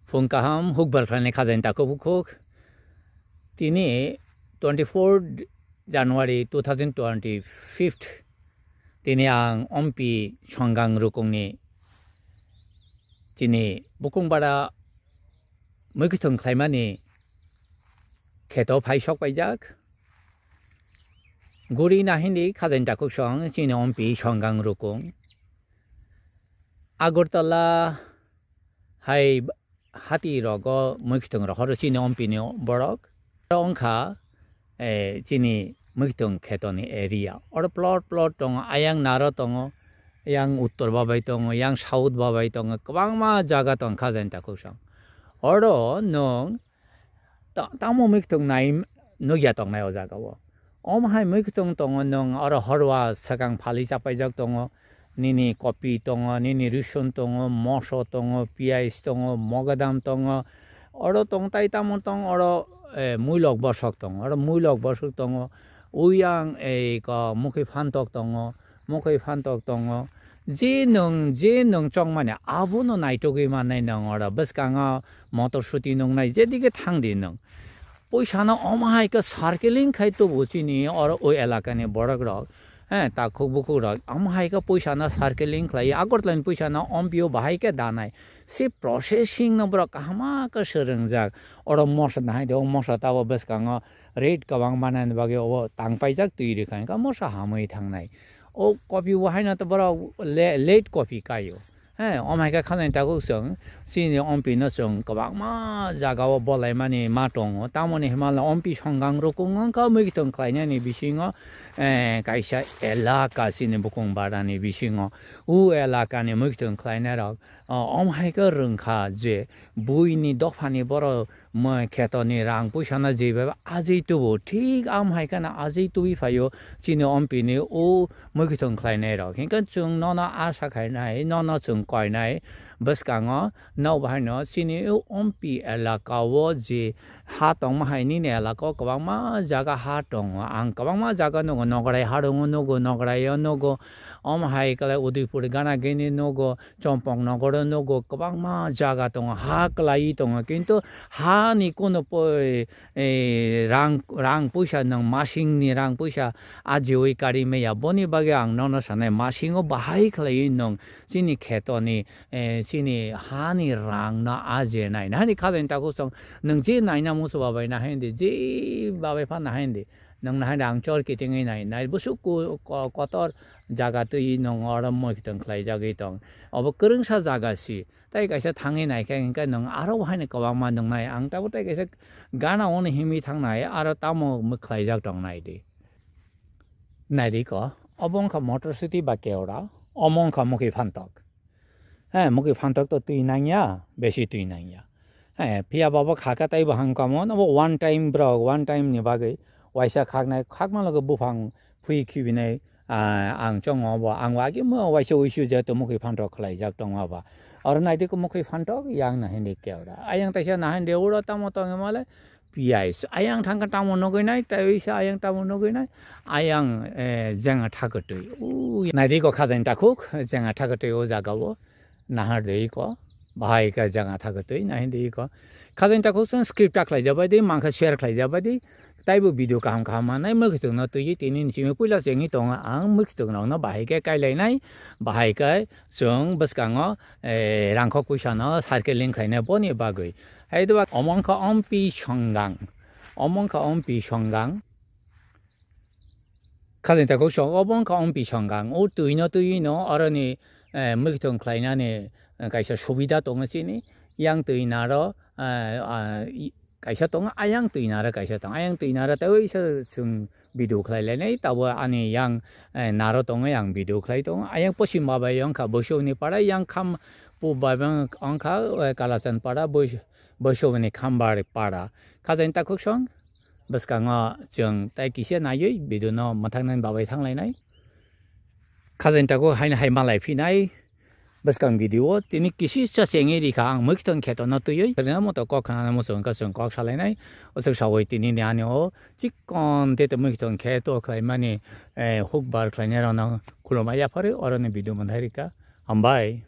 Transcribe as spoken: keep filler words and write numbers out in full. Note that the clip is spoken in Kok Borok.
Phung kaham, hukbar khlainai khajani takhuk bukhuk. Tini twenty-fourth January two thousand twenty-fifth. Tini ang Ompi Songgang Rukungni chini Bukungbara mwkhwthwng khlaimani kheto phai sok paijak. Guri na hindi khajani takhuk song chini Ompi Songgang Rukung. Agartala hai hati rogo mwkhwthwng rohoro chini Ompi ni borok. Oro wngkha, eh, chini mwkhwthwng khetoni area. Oro plot plot tongo, ayang naro tongo, yang uttor babai tongo, yang south babai tongo, kwbangma jaga tong khajani takhuk song. Oro nwng ta-, tamo mwkhwthwng nai nukya tongnai o jaga o. Omo hai mwkhwthwng tongo, nwng oro horwa swkang phalwi chapaijak tongo, nini kopi tongo, nini rwsong tongo, moso tongo, piyaj tongo, mogadam tongo, oro tong tai tamo tong, oro, eh, muilok bosok tongo, oro muilok bosok tongo, uyang, eh, ko mukhwi phantok tongo, mukhwi phantok tongo. Je nwng, je nwng chongmani abono naitugwi mannai nwng oro bwskango motor scooty nungnai, jedike thangdi nwng. Puisano omo hai khe circling khai tubu chini oro o elakani borok rok. He, takhuk bukhuk rok. Omo hai khe puisano circling khlai, Agartala ni puisano Ompi o bahai khe danai. Se processing no borok kaham khe swrwngjak. Oro moso nahai de, o moso tabo bwskango rate kwbang manani bagwi obo tang paijak twi rwkha, hwnkhe moso hamwi thangnai. O kopi bo haino to borok le-, late kopi kaio. He, omo hai khe khajani takhuk chwng, chini Ompi no chwng kwbangma jaga o bolaimani ma tongo. Tamoni hwnba le Ompi Songgang Rukung wngkha mwkhwthwng khlainani bisingo, eh, kaisa elaka chini Bukungbara ni bisingo. O elaka ni mwkhwthwng khlainai rok, o, omo hai khe rwngkha je buini dophani borok Mui khetoni rang puisano jeba ajwi tubu, thik am hai kheno ajwi tubui phaio chini Ompi ni o mwkhwthwng khlainai rok. Hinkhe chwng nono asa khainai, nono chwng koinai bwskango, nok bahaino chini o Ompi elaka o je ha tongma hai nini elaka o kwbangma jaga ha tongo. Ang kwbangma jaga nugo, Nograi harungo nugo, Nograi o nugo, omo hai khe Udaipur gana gini nugo, Chompong nogoro nugo, kwbangma jaga tongo, ha kwlaiwi tongo, kintu hani kunu poi, eh, rang, rang puisa nwng masingni rang puisa ajiui kari maya, boni bagwi ang nono sanai, masingo bahai khlaiwi nwng chini khetoni, eh, chini hani rangno ajenai. Nahani khajani takhuk song, nwng je naina muchung babai nahai di, je babai pha nahai di, nwng nahai di, ang chor kitingwi nai, nai busuk ku-, ko-, kotor jaga twi nwng oro mwkhwtwng khlaijagwi tong. Obo kwrwngsa jaga si. Tai kaisa thangwi naikhe hinkhe nwng aro bo haino kwbangma nungnai. Ang tabuk tai kaisa gana ono himwi thangnai, aro tamo mwkhlaijak tong naidi. Naidi ko, obo wngkha motor scooty ba keura, omo wngkha mukhwi phantok. He, mukhwi phantok to twi nangya, besi twi nangya. He, phiya ba bo khaka tei bo hangkamo, no bo one time bro, one time ni bagwi waisa khaknai, khakma loge buphang phui khibinai, ah, ang chongo bo, ang agi mo waisa uisu je to mukhwi phantok khlaijak tongo ba. Oro naidi ko mukhwi phantok yang na hindi keura. Ayang taisa na hindi uro tamo tong male, piyaj. Ayang thangkha tamo nugwi nai, tei sa ayang tamo nugwi nai. Ayang, eh, jenga thakatwi. U, naidi ko khajani takhuk, jenga thakatwi o jaga o. Nahar de iko. Bahai ka jenga thakatwi, na hindi iko. Khajani takhuk song script ta khlai jabai di, mangkha share khlai jabai di. Taibo video kaham kaham manai, mwkhwtwng no twi tini ni simi puila se wngwi tongo. Ang mwkhwtwng rok no bahai khe kailainai, bahai khe chwng bwskango, eh, rangkhok puisa no circling khainai boni bagwi. Hai do omo wngkha Ompi Songgang. Omo wngkha Ompi Songgang. Khajani takhuk song, obo wngkha Ompi Songgang. O twi no twi no, aro ni, eh, mwkhwtwng khlainani, eh, kaisa subida tongo chini. Yang twi naro, eh, ah, i-, kaisa tongo, ayang twi naro kaisa tongo. Ayang twi naro tei sa chwng video khlai lainai. Tabo ani yang, eh, naro tongo, yang video khlai tongo. Ayang poschim babai wngkha Boisogni para, yang kham pub babai wngkha, eh, Kalachan para, Bois-, Boisogni Khambar para. Khajani takhuk song, bwskango chwng tai kisa naiwi video no mwthangna babai thanglainai. Khajani takhuk haino hai malai phinai bwskang video o tini kisi cha chengwi rikha ang mwkhwtwng kheto no twiwi. Rina moto kok khana muchung wngkha chwng kok salainai. Usuk sawi tini ni ani o chikon te mwkhwtwng kheto khlaimani, eh, hukbar khlainai rok no khulumai yaphari oro ni video mwthai rikha. Hambai.